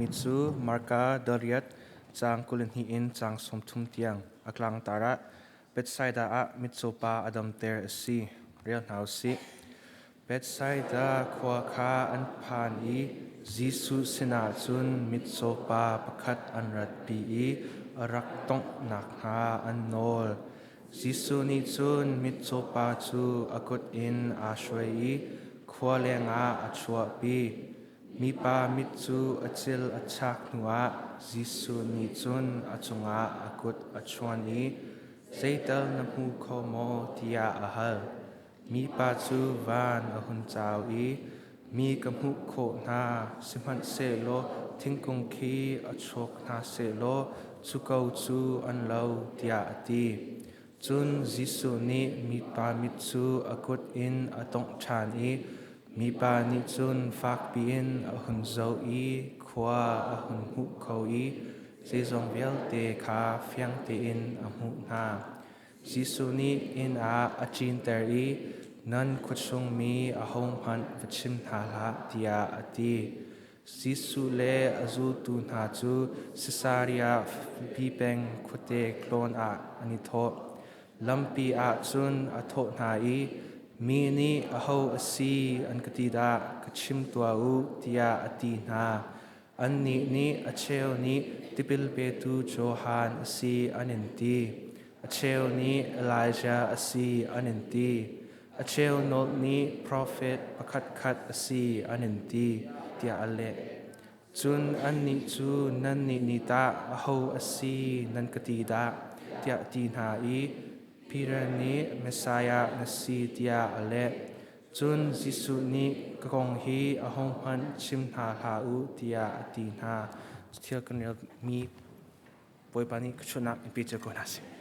Mi cu Marka dariat caang 22 in caang 30 tiang a tlangtar ah Bethsaida ah mitcaw pa a damter a si. Rel hna u sih. Bethsaida khua kha an phan i Jesuh sinah cun mitcaw pa pakhat an ratpi i a rak tongh nakhnga an nawl. Jesuh nih cun mitcaw pa cu a kut in aa hruai i khua lengah a chuahpi. Mipa mit cu a cil a chak hnuah Jesuh nih cun a cungah a kut a chuan i, “Zeital na hmu kho maw?” tiah a hal. Mipa cu van a hun cau i, “Mi ka hmuh khawh hna, sihmanhsehlaw thingkung khi a chuak hna sehlaw cu ko cu an lo,” tiah a ti. Cun Jesuh nih mipa mit cu a kut in a tongh ṭhan i mipa nih cun fakpi in a hun zoh i khua a hun hmuh kho i zeizong vialte kha fiang tein a hmuh hna. Jesuh nih inn ah a ṭinter i, “Nan khuachung mi ahohmanh va chim hna hlah,” tiah a ti. Jesuh le a zultu hna cu Sisaria peng khuate tlawn ah an i thawh. Lampi ah cun a thawh hna i, “Mi nih aho a si an ka ti dah ka chim tuah u,” tiah a ti hna. Annih nih, “A cheu nih tipil petu Johan a si,” an in ti. A cheu nih, “Elijah a si,” an in ti. A cheu nolh nih profet pakhatkhat a si an in ti, tiah a leh. Cun annih cu, “Nannih nih tah aho a si nan ka ti dah?” tiah a ti hna i Peter nih, “Messiah na si,” tiah a leh. Cun Jesuh nih, “Ka kong hi ahohmanh chim hna hlah u,” tiah a ti hna. Thil kan relmi Bawipa nih ka chuahnak in pe cio ko hna seh.